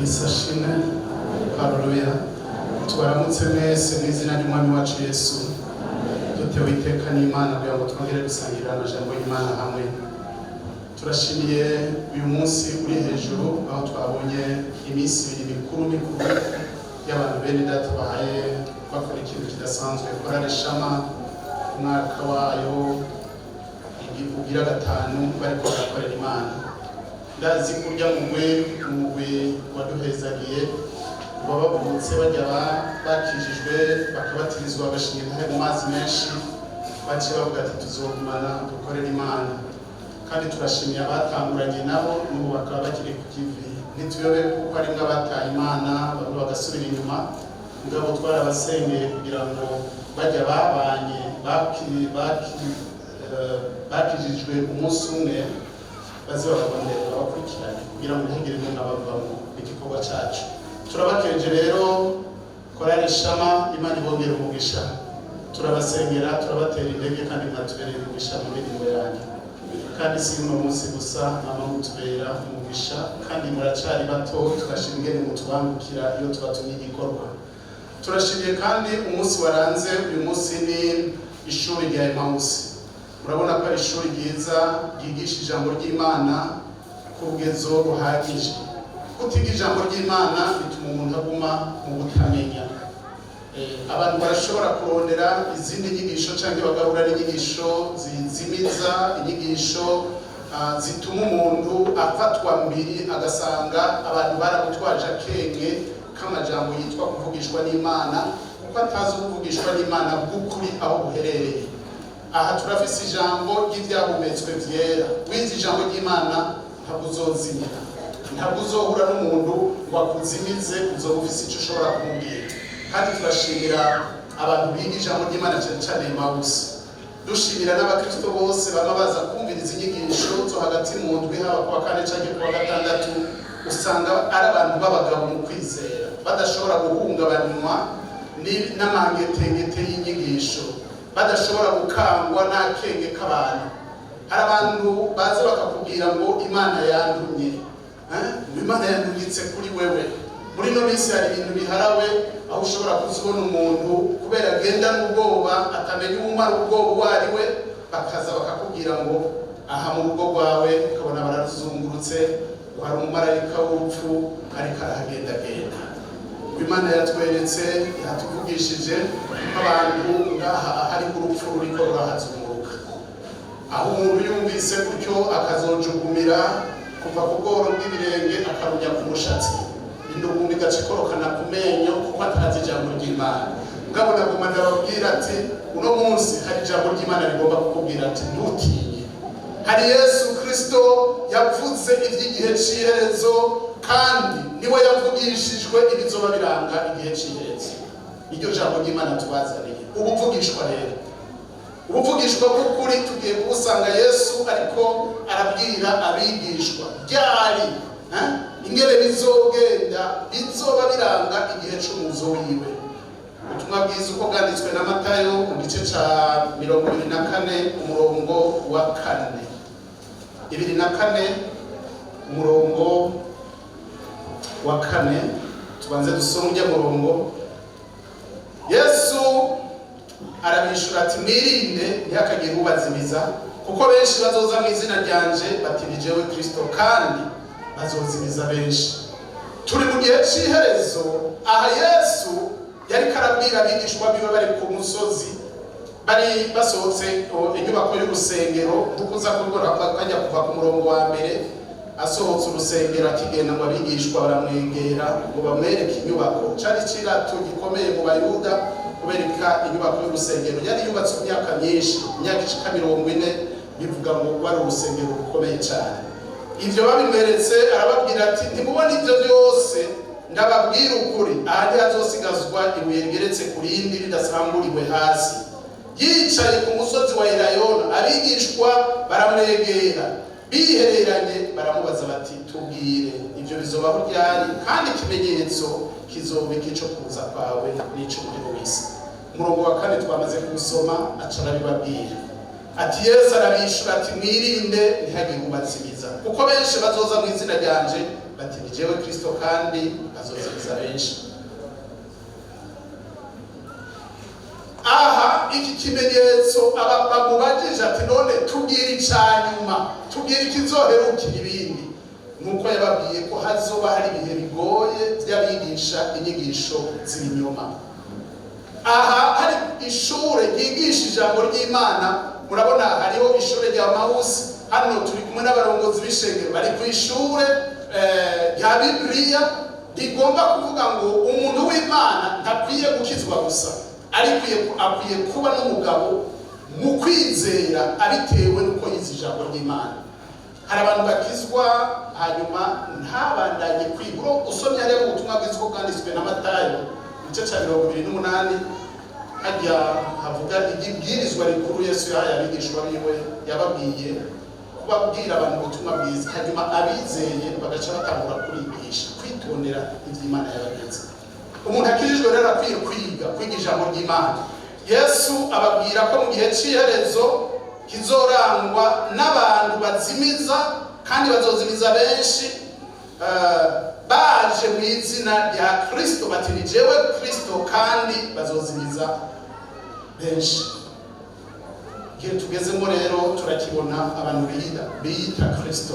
Yesu ashimwe, haleluya. Tubaramutse mwese mu izina ry'Umwami wacu Yesu. Dutewe iteka n'Imana kugira ngo twongere gusangira amajambo y'Imana hamwe. Turashimiye uyu munsi uri hejuru, aho twabonye iminsi ibiri mikuru mikuru y'abantu bene Data bahaye bakora ikintu kidasanzwe. Korale Shama, umwaka wayo ugira gatanu bariko barakorera Imana. Ndazi kurya mugwi, umugwi waduhezagiye kuba bavutse bajya bakijijwe, bakabatirizwa, bagashinga intahe mu mazi menshi, baciye bavuga ati: "Tuzogumana dukorere Imana." Kandi turashimiye abatanguranye nabo, n'ubu bakaba bakiri ku kivi. Ntituyobe kuko ari nk'abataye Imana, bamwe bagasubira inyuma, mugabo twarabasengeye kugira ngo bajya babanye bakijijwe umunsi umwe, baze bababonera, babakurikirane kugira ngo ntihagire n'umwe abavamo. Igikorwa cacu turabakeje rero. Korale Shama, Imana ibongere umugisha. Turabasengera, turabatera intege, kandi mwatubereye umugisha mu mirimo yanyu. Kandi si uno munsi gusa, mama mutubera umugisha, kandi muracari bato. Turashima ingene mutubangukira iyo tubatumye igikorwa. Turashimiye kandi umunsi waranze uyu munsi, ni ishuri rya Emawusi. Murabona ko ari ishuri ryiza ryigisha ijambo ry'Imana ku rugezo ruhagije. Kutiga ijambo ry'Imana bituma umuntu aguma mu butamenya. Abantu barashobora kurondera izindi nyigisho cyangwa bagahura n'inyigisho zizimiza, inyigisho zituma umuntu afatwa mbiri, agasanga abantu baramutwaje akenge k'amajambo yitwa kuvugishwa n'Imana, kuko atazi ukuvugishwa n'Imana bw'ukuri aho buherereye. Aha turafise ijambo ry'ibyahumetswe vyera. Wize ijambo ry'Imana, ntabwo uzozimira, ntabwo uzohura n'umuntu ngo akuzimize, uzoba ufise icyo ushobora kumubwira. Kandi turashimira abantu biga ijambo ry'Imana, cyane cyane Emawusi. Dushimira n'abakristo bose bama baza kumviriza inyigisho zo hagati mu ndwi, haba kuwa kane cyangwa kuwa gatandatu. Usanga ari abantu b'abagabo mu kwizera, badashobora guhungabanywa n'amangetengete y'inyigisho, badashobora gukangwa n'akenge k'abantu. Hari abantu baza bakakubwira ngo "Imana yantumye." Eh? Ngo "Imana yantumyitse kuri wewe." Muri ino minsi hari ibintu biharawe, aho ushobora kuzibona umuntu kubera agenda n'ubwoba, atamenya umumara ubwoba uwo ari we, bakaza bakakubwira ngo aha mu rugo rwawe, ukabona bararuzungurutse, ngo hari umumarayika w'urupfu ariko arahagendagenda. Imana yatweretse, yatuvugishije ko abantu ngaha hari urupfu ruriko rurahazunguruka, aho umuntu yumvise gutyo akazojugumira kuva ku bworo bw'ibirenge akarujya ku mushatsi, indugumbi igaca ikorokana ku menyo, kuko atazi ijambo ry'Imana. Mugabo naguma ndababwira ati: uno munsi hari ijambo ry'Imana rigomba kukubwira ati: "Ntutinye." Hari Yesu Kristo yavuze iby'igihe cy'iherezo, kandi niwe yavugishijwe ibizoba biranga igihe cy'iherezo. Iryo jambo ry'Imana tubazaniye, ubuvugishwa rero, ubuvugishwa bw'ukuri, tugiye kubusanga Yesu ariko arabwira abigishwa ryari, eh? Ingene bizogenda, bizoba biranga igihe c'umuzo wiwe. Ubutumwa bwiza uko bwanditswe na Matayo, mu gice ca 24, umurongo wa kane. 24, umurongo wa kane. Tubanze dusome urya murongo. Yesu arabishura ati: "Mwirinde, ntihakagire ubazimiza, kuko benshi bazoza mu izina ryanje bati: 'Ni jewe Kristo,' kandi bazozimiza benshi." Turi mu gihe cy'iherezo. Aha Yesu yariko arabwira abigishwa biwe bari ku musozi, bari basohotse inyubako y'urusengero, nk'uko uza kubibona kajya kuva ku murongo wa mbere. Asohotse urusengero akigenda, ngo abigishwa baramwegera ngo bamwereke inyubako. Cari icirato gikomeye mu Bayuda. Kubereka inyubako y'urusengero yari yubatse imyaka myinshi, imyaka ishika 40, bivuga ngo wari urusengero rukomeye cyane. Ibyo babimweretse, arababwira ati: "Ntimubona ibyo byose? Ndababwira ukuri, aha ntihazosigazwa ibuye rigeretse ku rindi ridasamburiwe hasi." Yicaye ku musozi wa Elayono, abigishwa baramwegera bihereranye, baramubaza bati: "Tubwire, ibyo bizobaho ryari, kandi ikimenyetso kizoba iki cyo kuza kwawe n'ic'umuhero w'isi?" Umurongo wa kane twamaze kuwusoma. Aca arabibabwira ati, Yesu arabishura ati: "Mwirinde ntihagire ubazimiza, kuko benshi bazoza mu izina ryanje bati: 'Ni jewe Kristo,' kandi bazozimiza benshi." Aha iki kimenyetso, aba bamubajije ati: "None tubwire icya nyuma, tubwire ikizoherukira ibindi." Nuko yababwiye ko hazoba hari ibihe bigoye by'abigisha inyigisho z'ibinyoma. Aha hari ishure ryigisha ijambo ry'Imana. Murabona hariho ishure rya Mawusi. Hano turi kumwe n'abarongozi b'ishengero bari ku ishure rya Bibiliya, rigomba kuvuga ngo umuntu w'Imana ntakwiye gukizwa gusa, ariko akwiye kuba n'umugabo mu kwizera, abitewe n'uko yize ijambo ry'Imana. Hari abantu bakizwa hanyuma ntabandanye kwiga. Usomye hariya mu butumwa bwiza uko bwanditswe na Matayo, igice cya 28, hajya havuga ibwirizwa rikuru Yesu yahaye abigishwa biwe. Yababwiye kubabwira abantu ubutumwa bwiza, hanyuma abizeye bagaca batangura kurigisha, kwitondera iby'Imana yabagenze. Umuntu akijijwe rero akwiye kwiga ijambo ry'Imana. Yesu ababwira ko mu gihe cy'iherezo kizorangwa n'abantu bazimiza, kandi bazozimiza benshi, baje mu izina rya Kristo bati: "Ni jewe Kristo," kandi bazozimiza benshi. Igihe tugezemo rero turakibona, abantu biyita Kristo.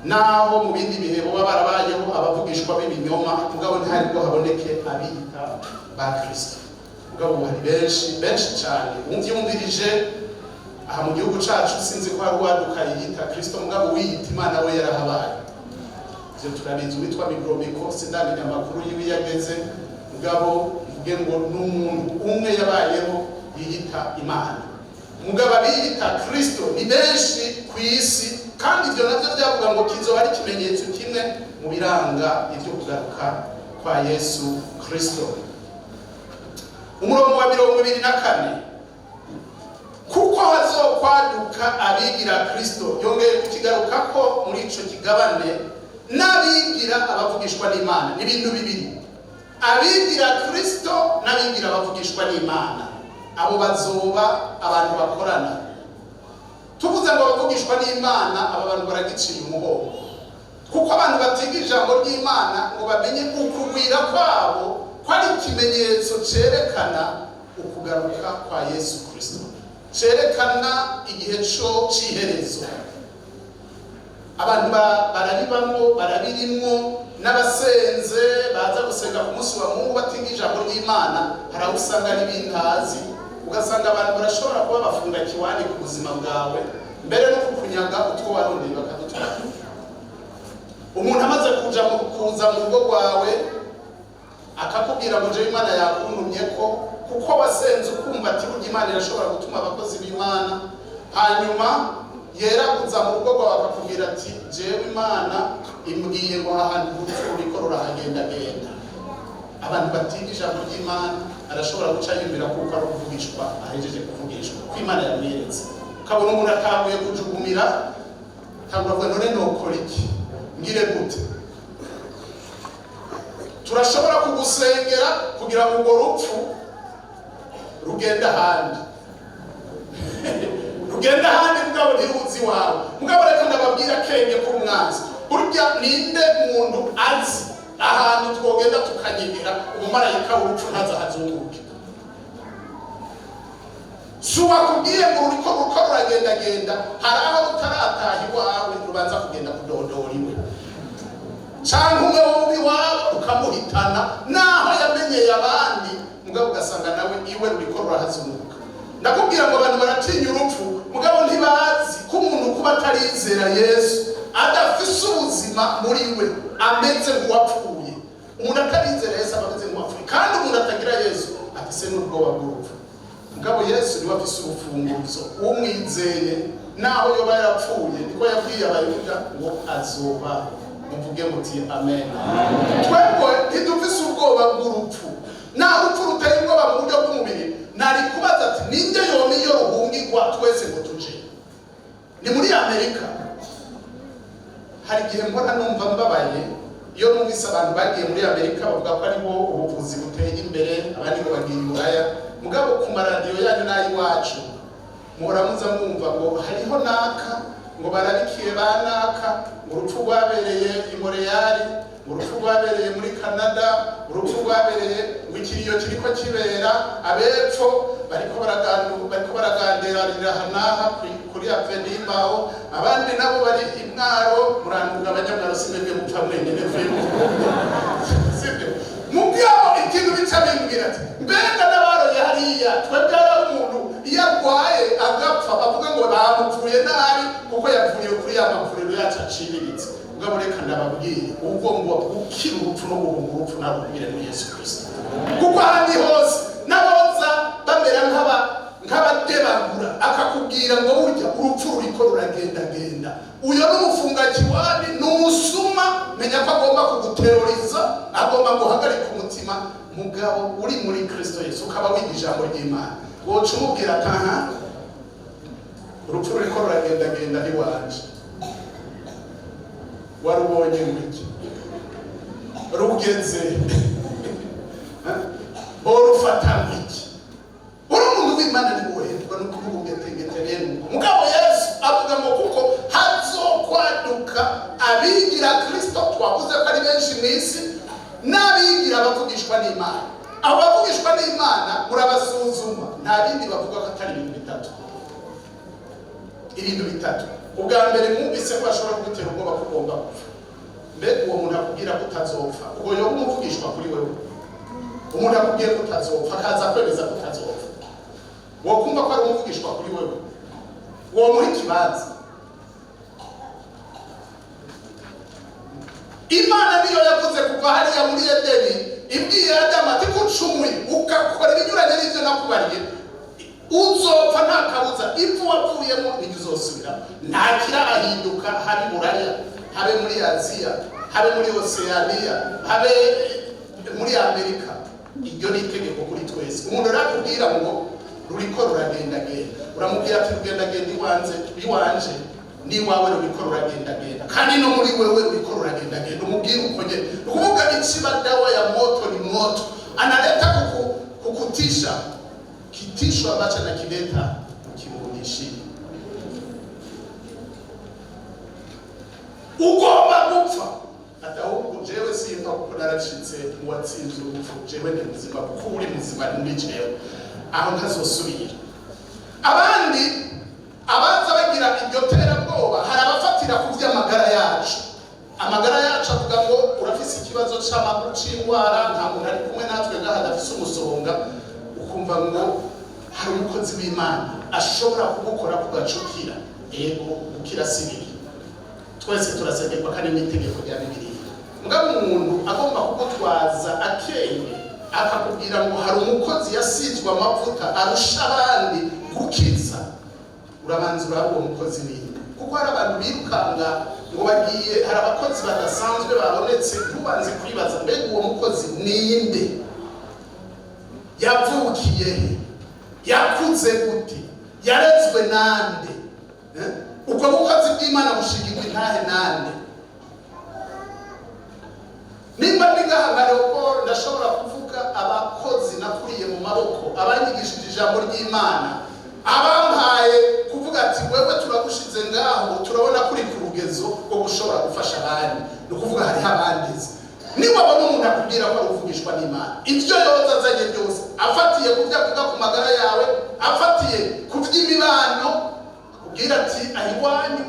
Naho mu bindi bihe boba barabayeho abavugishwa b'ibinyoma, mugabo ntihari bwo haboneke abiyita ba Kristo. Mugabo ubu hari benshi, benshi cyane. Wumvyumvirije aha mu gihugu cacu, sinzi ko hari uwaduka yiyita Kristo, mugabo wiyita Imana we yarahabaye, ivyo turabizi. Witwa Migromiko, sindamenya amakuru yiwe iyo ageze, mugabo mvuge ngo ni umuntu umwe yabayeho yiyita Imana. Mugabo abiyita Kristo ni benshi ku isi, kandi ibyo nabyo byavuga ngo kizoba ari ikimenyetso kimwe mu biranga ibyo kugaruka kwa Yesu Kristo. Umurongo wa 24: kuko hazokwaduka abigira Kristo, yongeye kukigaruka ko muri ico kigabane, n'abigira abavugishwa n'Imana. Ni ibintu bibiri: abigira Kristo n'abigira abavugishwa n'Imana. Abo bazoba abantu bakorana. Tuvuze ngo abavugishwa n'Imana, aba bantu baragiciye umugongo, kuko abantu batiga ijambo ry'Imana ngo bamenye ukugwira kwabo ko ari ikimenyetso cerekana ukugaruka kwa Yesu Kristo, cerekana igihe co c'iherezo. Abantu barabibamwo, barabirimwo, n'abasenze baza gusenga ku munsi wa Mungu batiga ijambo ry'Imana, hari aho usanga n'ibintazi. Ugasanga abantu barashobora kuba bafunga kiwani ku buzima bwawe, mbere no kukunyaga utwo warondeye bakadutwara. Umuntu amaze kuza mu rugo rwawe, akakubwira ngo: "Jewe Imana yakuntumye ko," kuko wasenze ukumva ati: "Burya Imana irashobora gutuma abakozi b'Imana." Hanyuma yeraguza mu rugo rwawe, akakubwira ati: "Jewe Imana imbwiye ngo aha hantu urupfu ruriko rurahagendagenda." Abantu batiga ijambo ry'Imana arashobora guca yumvira kuko ari ukuvugishwa, ahejeje kuvugishwa ko Imana yamweretse. Ukabona umuntu atanguye kujugumira, tangura avuga: "None nokora iki? Ngire gute?" Turashobora kugusengera kugira ngo urwo rupfu rugende ahandi, rugenda ahandi, mugabo ntiruzi iwawe. Mugabo reka ndababwira akenge k'umwanzi. Burya ninde muntu azi ahantu twogenda tukanyegera umumarayika w'urupfu ntazahazunguruke? Si uwakubwiye ngo ruriko ruko ruragendagenda, hari aho rutarataha iwawe, rubanza kugenda kudodora iwe, canke umwe wo iwawe ukamuhitana, naho yamenyeye abandi, mugabo ugasanga nawe iwe ruriko rurahazunguruka. Ndakubwira ngo abantu baratinya urupfu, mugabo ntibazi ko umuntu kuba atarizera Yesu, adafise ubuzima muri we, ameze nk'uwapfuye. Umuntu atarizera Yesu aba ameze nk'uwapfuye, kandi umuntu atagira Yesu. Afise n'ubwoba bw'urupfu. Mugabo Yesu niwe afise urufunguzo. Umwizeye, naho yoba yarapfuye, niko yabwiye Abayuda ngo azobaho. Muvuge muti amen. Twebwe ntidufise ubwoba bw'urupfu. Naho urupfu ruteye ubwoba mu buryo bw'umubiri, nari kubaza ati: "Ninde yoma iyo ruhungirwa twese ngo tuje ni muri Amerika?" Hari igihe mbona numva mbabaye iyo numvise abantu bagiye muri Amerika, bavuga ko aribo ubuvuzi buteye imbere, abandi ngo bagiye i Buraya. Mugabo ku maradiyo yanyu n'ay'iwacu muhora muza mwumva ngo hariho naka, ngo barabikiye ba naka, ngo urupfu rwabereye i Montreal, ngo urupfu rwabereye muri Canada, urupfu rwabereye, ngo ikiriyo kiriko kibera abepfo, bariko baragandirarira aha n'aha kuri avenue. Abandi nabo bari imwaro. Muranduga abanyamwaro, simwebwe mupfa mwenyene, mvuye sibyo. Mugabo ikintu bica bimbwira ati: "Mbega n'abaroye hariya?" Twebwe hari umuntu iyo arwaye agapfa, bavuga ngo bamupfuye nabi kuko yapfuriye kuri ya mavuriro yacu aciriritse. Mugabo reka ndababwire, ubwo ngo gukira urupfu no guhunga urupfu nabubwire muri Yesu Kristo, kuko ahandi hose n'aboza bamera nk'abadebagura, akakubwira ngo burya urupfu ruriko ruragendagenda, uyo n'umufungakiwani, ni umusuma, menya ko agomba kuguteroriza, agomba guhagarika umutima. Mugabo uri muri Kristo Yesu, ukaba wiga ijambo ry'Imana, woca umubwira ati: "Aha urupfu ruriko ruragendagenda iwanje, warubonye ngwiki rugeze borufata ngwiki?" Uri umuntu w'Imana, ntiwoherwa no kuvuga ungetengete bene ubwo. Mugabo Yesu avuga ngo kuko hazokwaduka abigira Kristo, twavuze ko ari benshi mu isi, n'abigira abavugishwa n'Imana. Abo bavugishwa n'Imana murabasuzuma, nta bindi bavuga ko atari ibintu bitatu. Ibintu bitatu. Ubwa mbere, mwumvise ko bashobora kugutera ubwoba ko ugomba gupfa. Mbega uwo muntu akubwira ko utazopfa, ubwo yoba umuvugishwa kuri wewe? Umuntu akubwiye ko utazopfa, akaza kwemeza ko utazopfa, wokumva ko ari umuvugishwa kuri wewe? Womuha ikibanza? Imana niyo yavuze kuva hariya muri Edeni, ibwiye Adamu ati: "Kucumuye ugakora ibinyuranye n'ibyo nakubariye, uzopfa nta kabuza. Ipfu wapfuyemo niryo uzosubiramo." Nta kirahinduka, habe Buraya, habe muri Aziya, habe muri Oseyaniya, habe muri Amerika. Iryo ni itegeko kuri twese. Umuntu arakubwira ngo ruriko ruragendagenda, uramubwira ati: "Rugendagenda iwanze, iwanje n'iwawe ruriko ruragendagenda, kandi no muri wewe ruriko ruragendagenda." Umubwire uko nyene. Ni ukuvuga ikiba dawa ya moto ni moto, analeta kukutisha, kitisho ambacho anakileta ukimrudishie. Ugomba gupfa, ati: "Ahubwo jewe simva kuko naracitse mu watsinze urupfu. Jewe ndi muzima kuko uri muzima ari muri jewe." Aho ntazosubira. Abandi abaza bagira iryo terabwoba, hari abafatira ku by'amagara yacu. Amagara yacu, avuga ngo urafise ikibazo c'amaguru, c'indwara. Nta muntu ari kumwe natwe ngaha adafise umusonga, ukumva ngo hari umukozi w'Imana ashobora kugukora kugacukira. Ego, gukira si bibi, twese turasegerwa kandi n'itegeko rya Bibiliya. Mugabo umuntu agomba kugutwaza akenge, akakubwira ngo hari umukozi yasizwe amavuta arusha abandi gukiza, urabanza uraba uwo mukozi ninde, kuko hari abantu birukanga ngo bagiye, hari abakozi badasanzwe babonetse. Ntubanze kwibaza: mbega uwo mukozi ninde? Yavukiye he? Yakuze gute? Yarezwe nande? Eh? Ubwo bukozi bw'Imana bushigirwa intahe nande? Nimba ndi ngaha nka Leopold, ndashobora kuvuga abakozi nakuriye mu maboko, abanyigishije ijambo ry'Imana, abampaye kuvuga ati: "Wewe turagushize ngaho, turabona kuri ku rugezo rwo gushobora gufasha abandi." Ni ukuvuga hariho abandizi. Niwabona umuntu akubwira ko ari uvugishwa n'Imana, ibyo yoza azanye byose, afatiye ku byo avuga ku magara yawe, afatiye ku by'imibano, akubwira ati: "Aho iwanyu,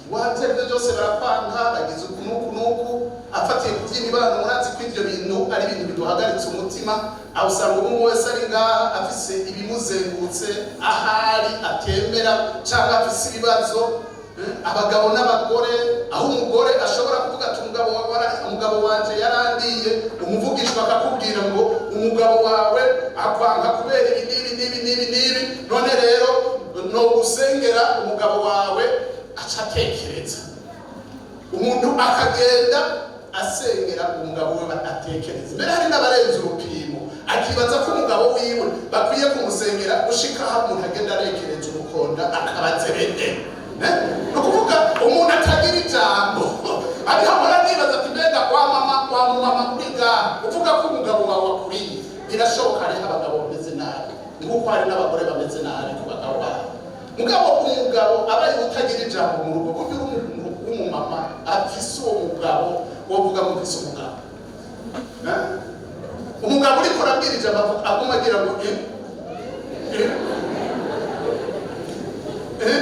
iwacu ibyo byose barakwanga, bagize uku n'uku n'uku," afatiye ku by'imibano. Murazi ko ibyo bintu ari ibintu biduhagaritse umutima. Aho usanga umwe wese ari ngaha afise ibimuzengurutse, ahari atemera cyangwa afise ibibazo. Abagabo n'abagore, aho umugore ashobora kuvuga ati umugabo wanje yarandiye, umuvugishwa akakubwira ngo umugabo wawe akwanga kubera ibi n'ibi n'ibi n'ibi n'ibi, none rero no gusengera umugabo wawe aca atekereza. Umuntu akagenda asengera umugabo we atekereza. Mbere hari n'abarenze urupimo, akibaza ko umugabo wiwe bakwiye kumusengera gushika aho umuntu agenda arekereza umukonda akaba zebede. Ni ukuvuga umuntu atagira ijambo. Ariko ahora nibaza ati mbega wa mama, wa mumama uri ngaha uvuga ko umugabo wawe akuriye, birashoboka hariho abagabo bameze nabi nk'uko hari n'abagore bameze nabi ku bagabo babo. Mugabo umugabo aba ari utagira ijambo mu rugo, burya uri umuntu w'umumama afise uwo mugabo, wovuga ngo ufise umugabo. Eh? Umugabo uriko urabwira ijambo aguma agira ngo eh eh eh,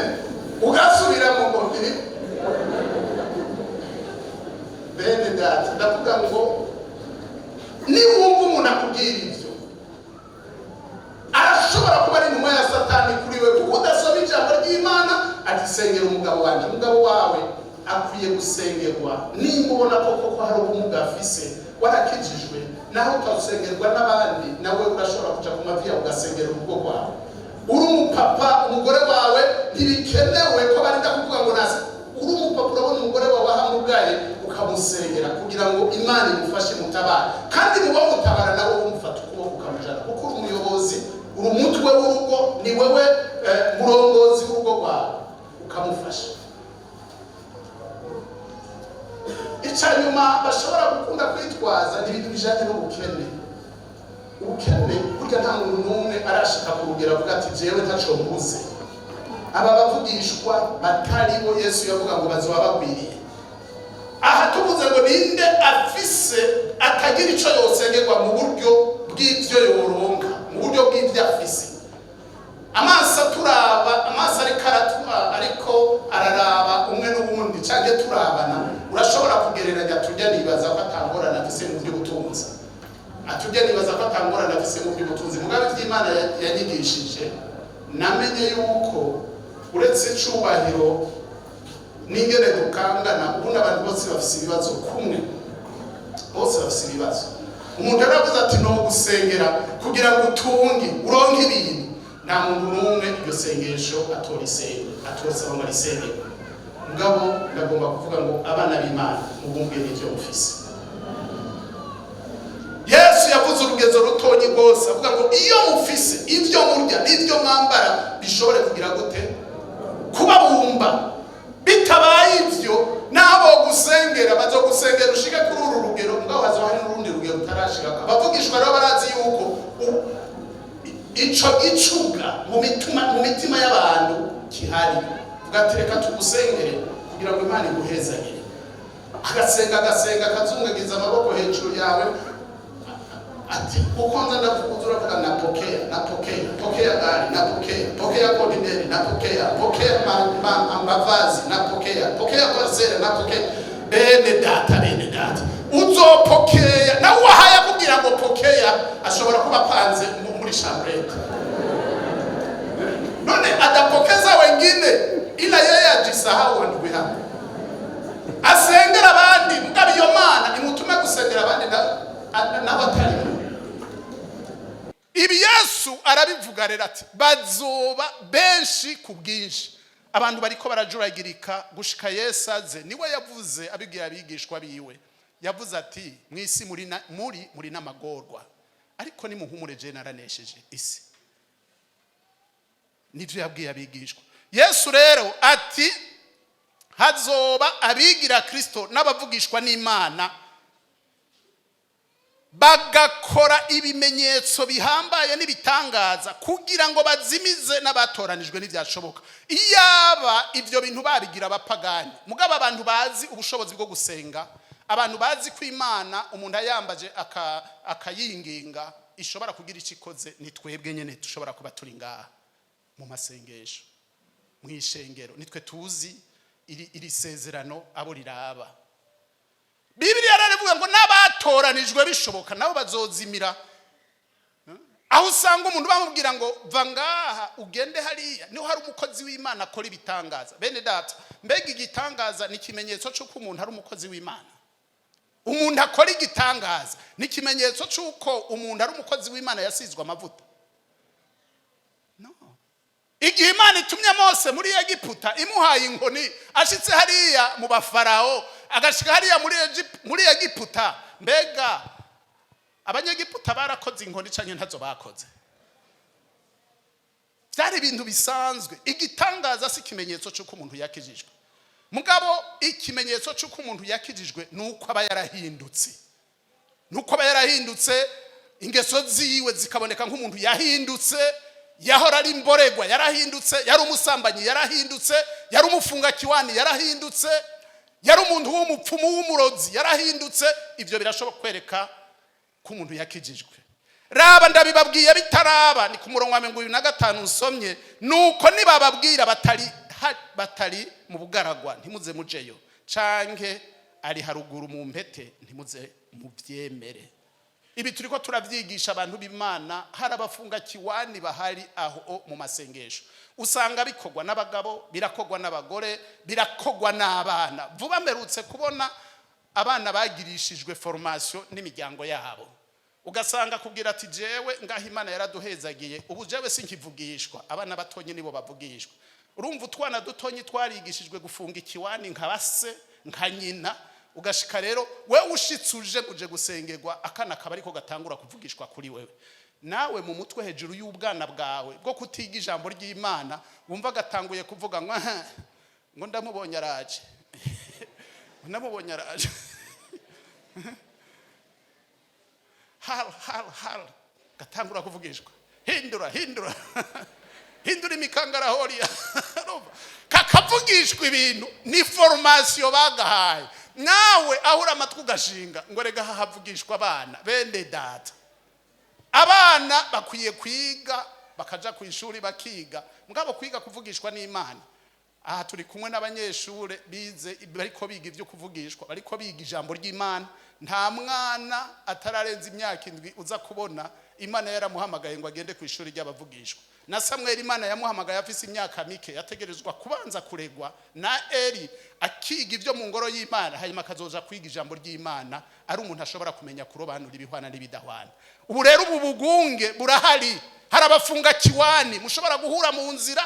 ugasubiramo ngo eh. Bene data, ndavuga ngo niwumva umuntu akubwira ivyo, arashobora kuba ari intumwa ya Satani kuri we, kuko udasoma ijambo ry'Imana ati sengera umugabo wanjye. Umugabo wawe akwiye gusengerwa nimba ubona ko koko hari ubumuga afise. Warakijijwe, naho utasengerwa n'abandi, nawe urashobora kuja ku mavi yawe ugasengera urugo rwawe. Uri umupapa, umugore wawe ntibikenewe ko barinda kuvuga ngo nasi. Uri umupapa, urabona umugore wawe ahamugaye, ukamusengera kugira ngo Imana imufashe, mutabare. Kandi muba mutabara nawe umufata ukuboko ukamujana, kuko uri umuyobozi, uri umutwe w'urugo, ni wewe murongozi w'urugo rwawe, ukamufasha. Icya nyuma bashobora gukunda kwitwaza ni ibintu bijanye n'ubukene. Ubukene burya nta muntu n'umwe arashika ku rugero avuga ati jewe ntaco mbuze. Aba bavugishwa batari bo Yesu yavuga ngo bazoba bagwiriye. Aha tuvuze ngo ninde afise atagira ico yosengerwa mu buryo bw'ivyo yoronka, mu buryo bw'ivyo afise, amaso aturaba, amaso ariko aratura, ariko araraba umwe n'uwundi canke turabana, urashobora kugereranya turya nibaza ko atangorane afise mu by'ubutunzi, atujya nibaza ko atangorane afise mu by'ubutunzi. Mugabe ivy'Imana yanyigishije, namenye yuko uretse icubahiro n'ingene dukangana, ubundi abantu bose bafise ibibazo kumwe, bose bafise ibibazo. Umuntu yaravuze ati no gusengera kugira ngo utunge, uronke ibintu, nta muntu n'umwe iryo sengesho atora isenge, atorosaba ngo arisengere. Mugabo ndagomba kuvuga ngo abana b'Imana, mubumbwe n'ivyo mufise. Yesu yavuze urugezo rutonyi rwose, avuga ngo iyo mufise ibyo murya n'ibyo mwambara bishobore kugira gute? Kubabumba. Bitabaye ivyo, n'abo gusengera bazogusengera ushike kuri uru rugero, mugabo hazoba hari n'urundi rugero utarashikako. Abavugishwa rero barazi yuko ico gicuga mu mitima y'abantu kihari. Vuga ati reka tugusengere kugira ngo Imana iguhezagire. Agasenga, agasenga, akazungagiza amaboko hejuru yawe, ati uko nza ndavuga, uravuga napokea, napokea, pokea gari, napokea, pokea kontineri, napokea, pokea mavazi, napokea, pokea parcelle, napokea. Bene data, bene data, uzopokea nawe uwahaye akubwira ngo pokea ashobora kuba apanze muri chambrette. None atapokeza wengine ila yeye ajisahau. Ndugu yangu, asengera abandi, mugabo iyo Mana imutume gusengera abandi n'abatarimo. Ibi Yesu arabivuga rero ati bazoba benshi ku bwinshi. Abantu bariko barajuragirika gushika Yesu aze. Niwe yavuze, abibwira abigishwa biwe, yavuze ati mu isi muri n'amagorwa, ariko nimuhumure, je naranesheje isi. Nivyo yabwiye abigishwa. Yesu rero ati hazoba abigira Kristo n'abavugishwa n'Imana, bagakora ibimenyetso bihambaye n'ibitangaza kugira ngo bazimize n'abatoranijwe n'ibyashoboka. Iyaba ibyo bintu babigira abapagani, mugabo abantu bazi ubushobozi bwo gusenga, abantu bazi ko Imana umuntu ayambaje akayinginga ishobora kugira icyo ikoze, ni twebwe nyine dushobora kuba turi ngaha mu masengesho mu ishengero, nitwe tuzi iri sezerano abo riraba. Bibiliya rero ivuga ngo n'abatoranijwe bishoboka nabo bazozimira. Aho usanga umuntu bamubwira ngo va ngaha ugende hariya, niho hari umukozi w'Imana akora ibitangaza. Bene data, mbega igitangaza ni ikimenyetso cy'uko umuntu ari umukozi w'Imana? Umuntu akora igitangaza ni ikimenyetso cy'uko umuntu ari umukozi w'Imana yasizwe amavuta? No. Igihe Imana itumye Mose muri Egiputa, imuhaye inkoni, ashitse hariya mu bafarawo, agashika hariya muri Egiputa, mbega Abanyegiputa barakoze inkoni canke ntazo bakoze? Byari ibintu bisanzwe. Igitangaza si ikimenyetso cy'uko umuntu yakijijwe. Mugabo ikimenyetso cy'uko umuntu yakijijwe ni uko aba yarahindutse, ni uko aba yarahindutse, ingeso ziwe zikaboneka nk'umuntu yahindutse. Yahora ari imboregwa, yarahindutse. Yari umusambanyi, yarahindutse. Yari umufungakiwani, yarahindutse. Yari umuntu w'umupfumu, w'umurozi, yarahindutse. Ibyo birashobora kwereka ko umuntu yakijijwe. Raba, ndabibabwiye bitaraba. Ni ku murongo wa 25 nsomye. Nuko nibababwira batari mu bugaragwa, ntimuze mujeyo, canke ari haruguru mu mpete, ntimuze mubyemere. Ibi turiko turavyigisha abantu b'Imana. Hari abafunga kiwani bahari aho mu masengesho. Usanga bikorwa n'abagabo, birakorwa n'abagore, birakorwa n'abana. Vuba mperutse kubona abana bagirishijwe formation n'imiryango yabo. Ugasanga kubwira ati: "Jewe ngaho Imana yaraduhezagiye, ubu jewe sinkivugishwa, abana batonye nibo bavugishwa." Urumva, utwana dutonyi twarigishijwe gufunga ikiwani nka base, nka nyina. Ugashika rero we ushitse uje gusengerwa, akana kaba ariko gatangura kuvugishwa kuri wewe. Nawe mu mutwe, hejuru y'ubwana bwawe bwo kutiga ijambo ry'Imana, wumva gatanguye kuvuga ngo: "Aha, ngo ndamubonye araje, ndamubonye araje, hal hal hal." Gatangura kuvugishwa: "Hindura, hindura, hindura imikangara horiya." Urumva? Kakavugishwa ibintu, ni formation bagahaye. Nawe aho uri, amatwi ugashinga ngo: "Rega hahavugishwa abana." Bene data, abana bakwiye kwiga, bakaja ku ishuri bakiga, mugabo kwiga kuvugishwa n'Imana. Aha turi kumwe n'abanyeshuri bize, bariko biga ibyo kuvugishwa, bariko biga ijambo ry'Imana. Nta mwana atararenza imyaka 7 uza kubona Imana yaramuhamagaye ngo agende ku ishuri ry'abavugishwa. Na Samweli Imana yamuhamagaye afise imyaka mike. Yategerezwa kubanza kuregwa na Eli, akiga ibyo mu ngoro y'Imana, hanyuma akazoza kwiga ijambo ry'Imana ari umuntu ashobora kumenya kurobanura ibihwana n'ibidahwana. Ubu rero ubu bugunge burahari. Hari abafunga kiwani mushobora guhura mu nzira,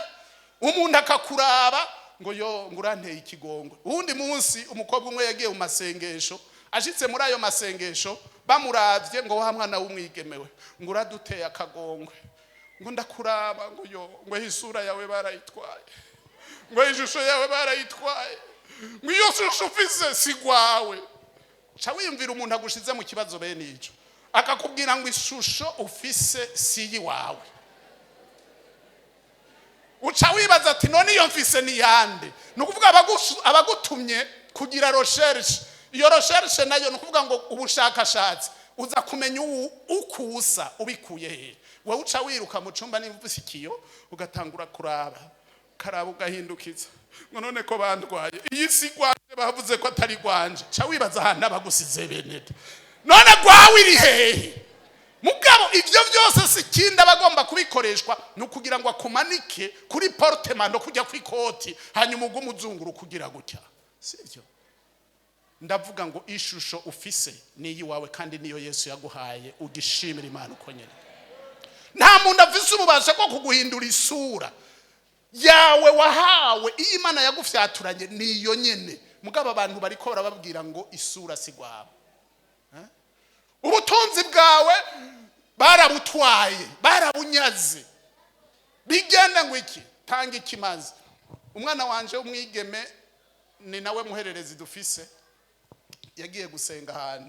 umuntu akakuraba ngo: "Yo," ngo: "uranteye ikigongwe." Uwundi munsi umukobwa umwe yagiye mu masengesho. Ashitse muri ayo masengesho, bamuravye ngo: "Wa mwana w'umwigemewe," ngo: "uraduteye akagongwe," ngo: "Ndakuraba," ngo: "yo," ngo: "isura yawe barayitwaye," ngo: "ishusho yawe barayitwaye," ngo: "iyo shusho ufise si gwawe." Ca wiyumvira umuntu agushize mu kibazo bene ico, akakubwira ngo ishusho ufise si iyiwawe. Uca wibaza ati: "None iyo mfise ni yande?" Ni ukuvuga abagutumye kugira recherche. Iyo recherche nayo ni ukuvuga ngo ubushakashatsi, uza kumenya uko usa ubikuye hehe? Wowe uca wiruka mu cumba, nimba ufise ikiyo, ugatangura kuraba, ukaraba, ugahindukiza ngo: "None ko bandwaye, iyi si gwanje, bavuze ko atari gwanje." Ca wibaza ahantu abagusize. Benede, none gwawe iri hehe? Mugabo ibyo byose si ikindi aba agomba kubikoreshwa, ni ukugira ngo akumanike kuri portemanteau, kujya ku ikoti, hanyuma ugume uzunguruka ugira gutya. Sibyo? Ndavuga ngo ishusho ufise ni iyiwawe, kandi niyo Yesu yaguhaye. Ugishimira Imana uko nyine. Nta muntu afise ububasha bwo kuguhindura isura yawe wahawe. Iyo Imana yagufyaturanye niyo nyene. Mugabo abantu bariko barababwira ngo isura si rwawe. Ubutunzi bwawe barabutwaye, barabunyaze, bigenda ngo iki? Tanga ikimazi. Umwana wanje w'umwigeme, ni nawe muhererezi dufise, yagiye gusenga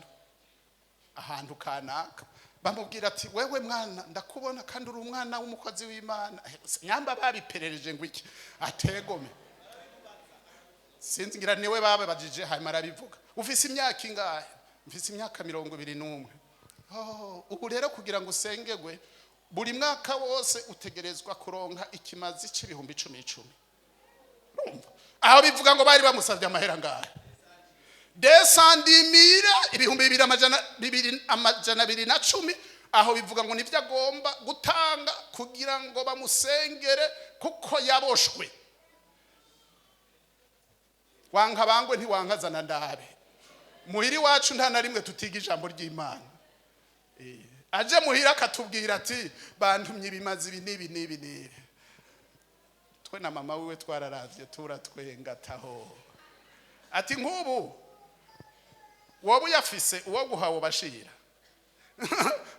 ahantu kanaka. Bamubwira ati: "Wewe mwana, ndakubona kandi uri umwana w'umukozi w'Imana." Nyamba babiperereje ngo iki? Ategome, sinzi, ngira niwe bababajije, hanyuma arabivuga. "Ufise imyaka ingahe?" "Mfise imyaka 21." "Oh, ubu rero kugira ngo usengerwe, buri mwaka wose utegerezwa kuronka ikimazi c'ibihumbi icumi icumi." Urumva aho bivuga ngo bari bamusabye amahera ngahe? 210 000, 2210. Aho bivuga ngo nibyo agomba gutanga kugira ngo bamusengere kuko yaboshwe. Wanka bangwe, ntiwankazana ndabe. Muhira iwacu nta na rimwe tutiga ijambo ry'Imana. Aje muhira akatubwira ati: "Bantumye ibimazi ibi n'ibi n'ibi n'ibi." Twe na mama wiwe twararavye, turatwenga. Taho ati: "Nk'ubu wowe uyafise, uwo guhawe bashira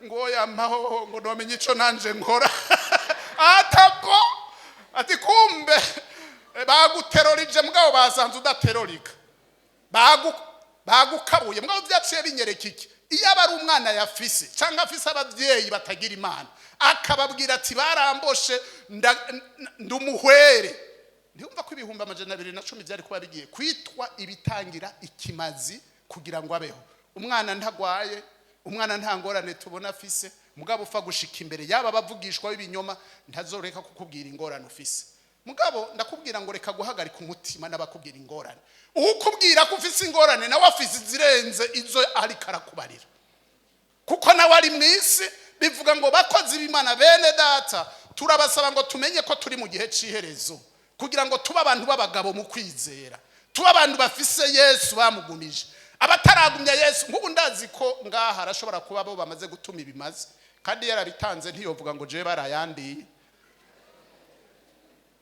ngo yampaho ngo nomenye ico nanje nkora." Atako ati: "Kumbe baguterorije, mugabo basanze udaterorika, bagukabuye." Mugabo byaciye binyereka iki? Iyo aba ari umwana yafise cyangwa afise ababyeyi batagira Imana, akababwira ati: "Baramboshe, ndumuhwere," ntiyumva ko 210,000 byari kuba bigiye kwitwa ibitangira ikimazi kugira ngo abeho. Umwana ntagwaye, umwana nta ngorane tubona afise, mugabo upfa gushika imbere yaba abavugishwa b'ibinyoma, ntazoreka kukubwira ingorane ufise. Mugabo ndakubwira ngo reka guhagarika umutima n'abakubwira ingorane. Ukubwira ko ufise ingorane, nawe afise izirenze izo ariko arakubarira, kuko nawe ari mu isi. Bivuga ngo, bakozi b'Imana, bene data, turabasaba ngo tumenye ko turi mu gihe cy'iherezo, kugira ngo tube abantu b'abagabo mu kwizera, tube abantu bafise Yesu, bamugumije. Abataragumya Yesu, nk'ubu ndazi ko ngaha arashobora kuba bo bamaze gutuma ibimazi, kandi yarabitanze ntiyovuga ngo jewe barayandiye.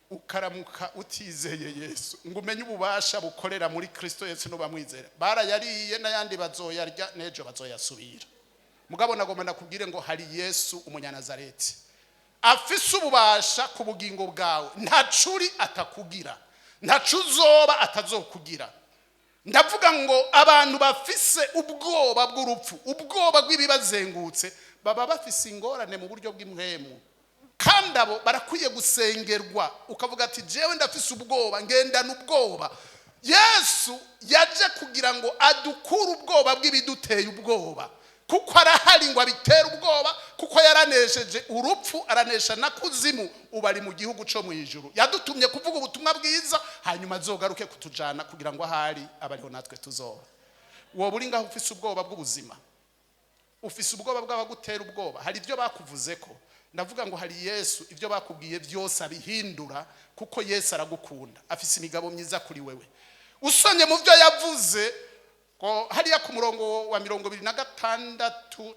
Ukaramuka utizeye Yesu ngo umenye ububasha bukorera muri Kristo Yesu n'ubamwizera, barayariye n'ayandi bazoyarya, n'ejo bazoyasubira. Mugabo nagomba nakubwire ngo hari Yesu Umunyanazareti afise ububasha ku bugingo bwawe. Ntacuri atakugira, ntacu uzoba atazokugira. Ndavuga ngo abantu bafise ubwoba bw'urupfu, ubwoba bw'ibibazengutse, baba bafise ingorane mu buryo bw'impwemu, kandi abo barakwiye gusengerwa. Ukavuga ati: "Jewe ndafise ubwoba, ngendana ubwoba." Yesu yaje kugira ngo adukure ubwoba bw'ibiduteye ubwoba, kuko arahari ngo abitere ubwoba, kuko yaranesheje urupfu, aranesha na kuzimu, ubu ari mu gihugu cyo mu ijuru. Yadutumye kuvuga ubutumwa bwiza, hanyuma azogaruke kutujana kugira ngo ahari abariho natwe tuzoba. Wowe uri ngaho ufise ubwoba bw'ubuzima, ufise ubwoba bw'abagutera ubwoba, hari ibyo bakuvuze ko, ndavuga ngo hari Yesu. Ibyo bakubwiye byose abihindura, kuko Yesu aragukunda, afise imigabo myiza kuri wewe. Usonye mu byo yavuze ko hariya ku murongo wa 26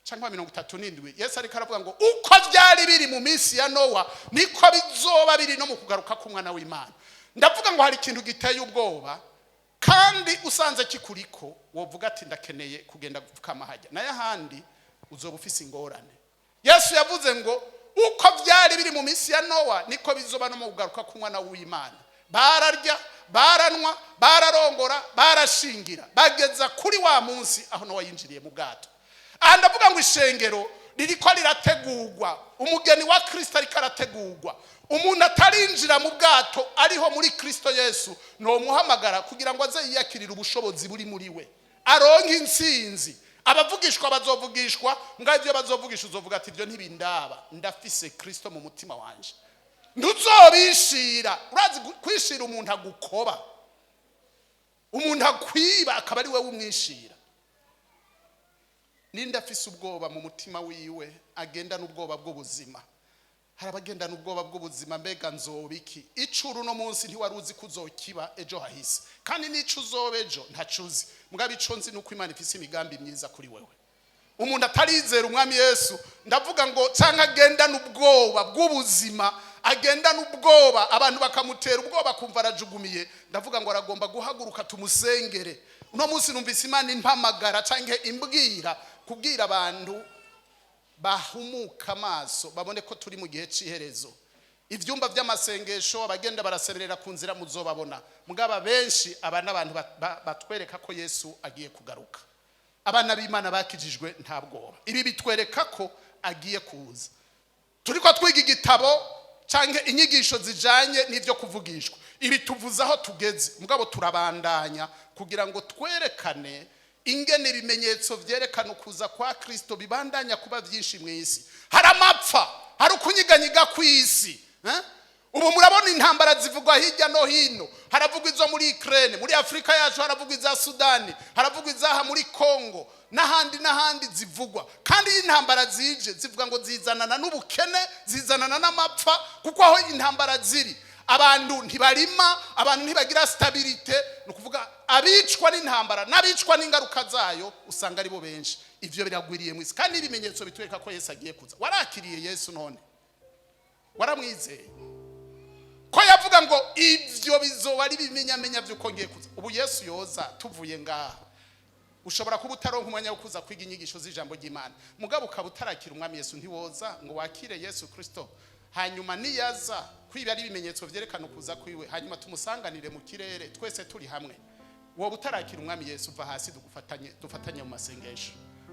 cyangwa 37, Yesu ariko aravuga ngo uko byari biri mu minsi ya Nowa, niko bizoba biri no mu kugaruka k'Umwana w'Imana. Ndavuga ngo hari ikintu giteye ubwoba, kandi usanze kikuriko wovuga ati: "Ndakeneye kugenda gupfukama hajya." Nayo ahandi uzoba ufise ingorane. Yesu yavuze ngo uko byari biri mu minsi ya Nowa, niko bizoba no mu kugaruka k'Umwana w'Imana. Bararya, baranwa, bararongora, barashingira, bageza kuri wa munsi aho Nowa yinjiriye mu bwato. Aha ndavuga ngo ishengero ririko rirategurwa, umugeni wa Kristo ariko arategurwa. Umuntu atarinjira mu bwato ariho muri Kristo Yesu, nomuhamagara kugira ngo aze yiyakirire ubushobozi buri muri we, aronke intsinzi. Abavugishwa bazovugishwa, ngaho ibyo bazovugisha uzovuga ati: "Ibyo ntibindaba, ndafise Kristo mu mutima wanje." Ntuzobishira. Urazi kwishira umuntu agukoba, umuntu akwiba, akaba ari we umwishira. Ninde afise ubwoba mu mutima wiwe, agendana ubwoba bw'ubuzima? Hari abagendana ubwoba bw'ubuzima: mbega nzoba iki? Icuru uno munsi ntiwari uzi ko uzokiba ejo hahise, kandi n'ico uzoba ejo ntaco uzi. Mugabo ico nzi ni uko Imana ifise imigambi myiza kuri wewe. Umuntu atarizera Umwami Yesu, ndavuga ngo cyangwa agendana ubwoba bw'ubuzima, agendana ubwoba, abantu bakamutera ubwoba, akumva arajugumiye, ndavuga ngo aragomba guhaguruka tumusengere. Uno munsi numvise Imana impamagara cyangwa imbwira kubwira abantu bahumuka amaso, babone ko turi mu gihe cy'iherezo. Ibyumba by'amasengesho, abagenda barasemerera ku nzira muzobabona. Mugaba benshi aba n'abantu batwereka ko Yesu agiye kugaruka. Abana b'Imana bakijijwe nta bwoba. Ibi bitwereka ko agiye kuza. Turi ko twiga igitabo cyangwa inyigisho zijanye n'ibyo kuvugishwa. Ibi tuvuze aho tugeze, mugabo turabandanya kugira ngo twerekane ingene ibimenyetso byerekana ukuza kwa Kristo bibandanya kuba byinshi mu isi. Hari amapfa, hari ukunyiganyiga kw'isi, eh? Ubu murabona. Intambara zivugwa hirya no hino. Haravugwa izo muri Ukraine, muri Afurika yacu haravugwa iza Sudani, haravugwa izaha muri Congo n'ahandi n'ahandi zivugwa. Kandi iyo intambara zije, zivuga ngo zizanana n'ubukene, zizanana n'amapfa, kuko aho intambara ziri abantu ntibarima, abantu ntibagira stabilité. Ni ukuvuga abicwa n'intambara n'abicwa n'ingaruka zayo usanga ari bo benshi. Ivyo biragwiriye mu isi, kandi ibimenyetso bitwereka ko Yesu agiye kuza. Warakiriye Yesu? None waramwizeye? Ko yavuga ngo ibyo bizoba ari ibimenyamenya by'uko ngiye kuza. Ubu Yesu yoza tuvuye ngaha, ushobora kuba utaronka umwanya wo kuza kwiga inyigisho z'ijambo ry'Imana, mugabo ukaba utarakira Umwami Yesu. Ntiwoza ngo wakire Yesu Kristo, hanyuma niyaza kwiba ari ibimenyetso byerekana ukuza kwiwe, hanyuma tumusanganire mu kirere twese turi hamwe? Wowe utarakira Umwami Yesu, uva hasi dugufatanye, dufatanye mu masengesho.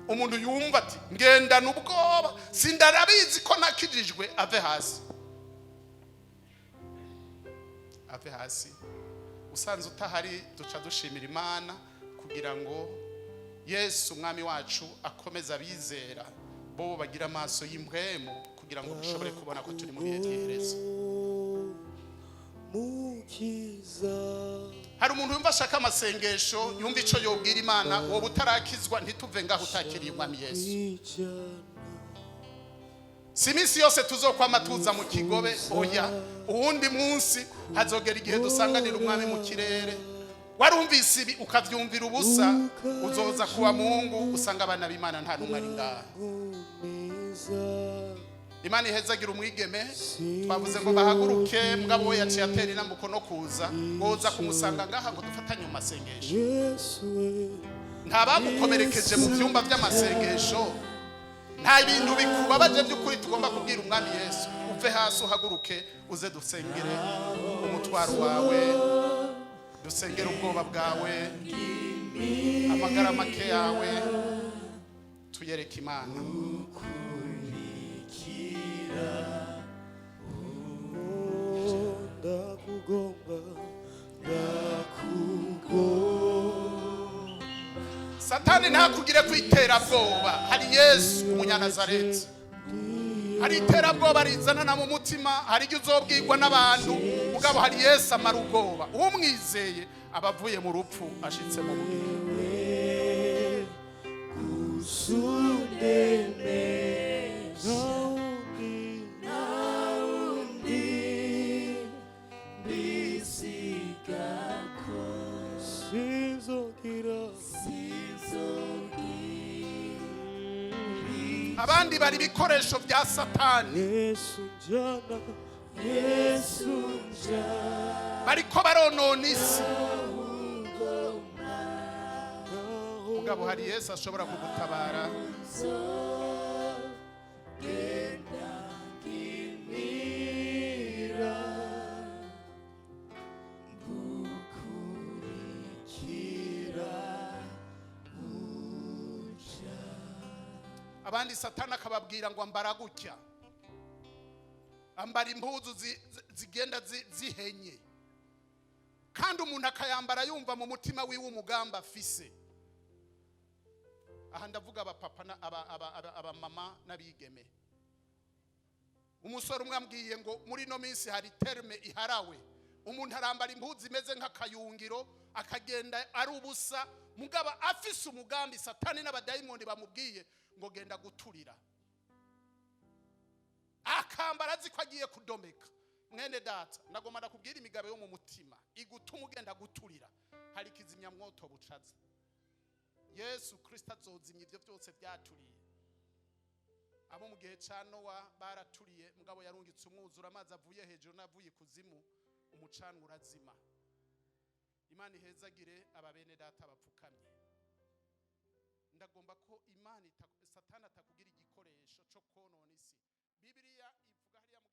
Umuntu yumva ati ngendana ubwoba, sindarabizi ko nakijijwe, ave hasi, ave hasi. Usanze utahari, duca dushimira Imana kugira ngo Yesu Umwami wacu akomeze abizera bo bagira amaso y'impwemu, kugira ngo dushobore kubona ko turi mu bihe by'iherezo. Mukiza. Hari umuntu yumva ashaka amasengesho, yumva icyo yobwira Imana. Wowe utarakizwa, ntituve ngaho utakiriye Umwami Yesu. Ijana. Si iminsi yose tuzokwama tuza mu kigobe, oya. Uwundi munsi hazogera igihe dusanganira Umwami mu kirere. Warumvise ibi ukavyumvira ubusa, uzoza kuwa Mungu usanga abana b'Imana nta n'umwe ari ngaha. Nkomeza. Imana ihezagira umwigeme twavuze ngo bahaguruke, mugabo we yaciye atera inambuko no kuza. Woza kumusanga ngaha ngo dufatanye mu masengesho. Yesu we. Nta bagukomerekeje mu byumba by'amasengesho, nta bintu bikubabaje by'ukuri tugomba kubwira Umwami Yesu? Uve hasi uhaguruke, uze dusengere umutwaro wawe, dusengere ubwoba bwawe, amagara make yawe, tuyereke Imana. Ndakugomba, ndakugomba. Satani ntakugire ku iterabwoba. Hari Yesu Umunyanazareti. Hari iterabwoba rizanana mu mutima, hari ibyo uzobwirwa n'abantu, mugabo hari Yesu amara ubwoba. Umwizeye aba avuye mu rupfu ashitse mu bugingo. Nawundi, nawundi mbisigako, sinzogira. Abandi bari ibikoresho bya Satani. Yesu njana, Yesu njana. Bariko baronona isi, mugabo hari Yesu ashobora kugutabara. Kimira gukurikira. Abandi Satani akababwira ngo ambara gutya, ambara impuzu zigenda zihenye, kandi umuntu akayambara yumva mu mutima wiwe umugambi afise. Aha ndavuga abapapa, abamama n'abigeme. Umusore umwe ambwiye ngo muri ino minsi hari terme iharawe, umuntu arambara impuzu imeze nk'akayungiro, akagenda ari ubusa, mugabo afise umugambi Satani n'abadayimoni bamubwiye ngo genda guturira, akambara azi ko agiye kudomeka. Mwene data, ndagomba ndakubwira imigabo yo mu mutima igutuma ugenda guturira. Hari kizimyamwoto bucaza. Yesu Kristo azozimya ibyo byose byaturiye. Abo mu gihe cya Nowa baraturiye, mugabo yarungitse umwuzura, amazi avuye hejuru n'avuye ikuzimu, umucanwa urazima. Imana ihezagire aba bene data bapfukamye. Ndagomba ko Imana Satani atakugira igikoresho cyo konona isi. Bibiliya ivuga hariya mu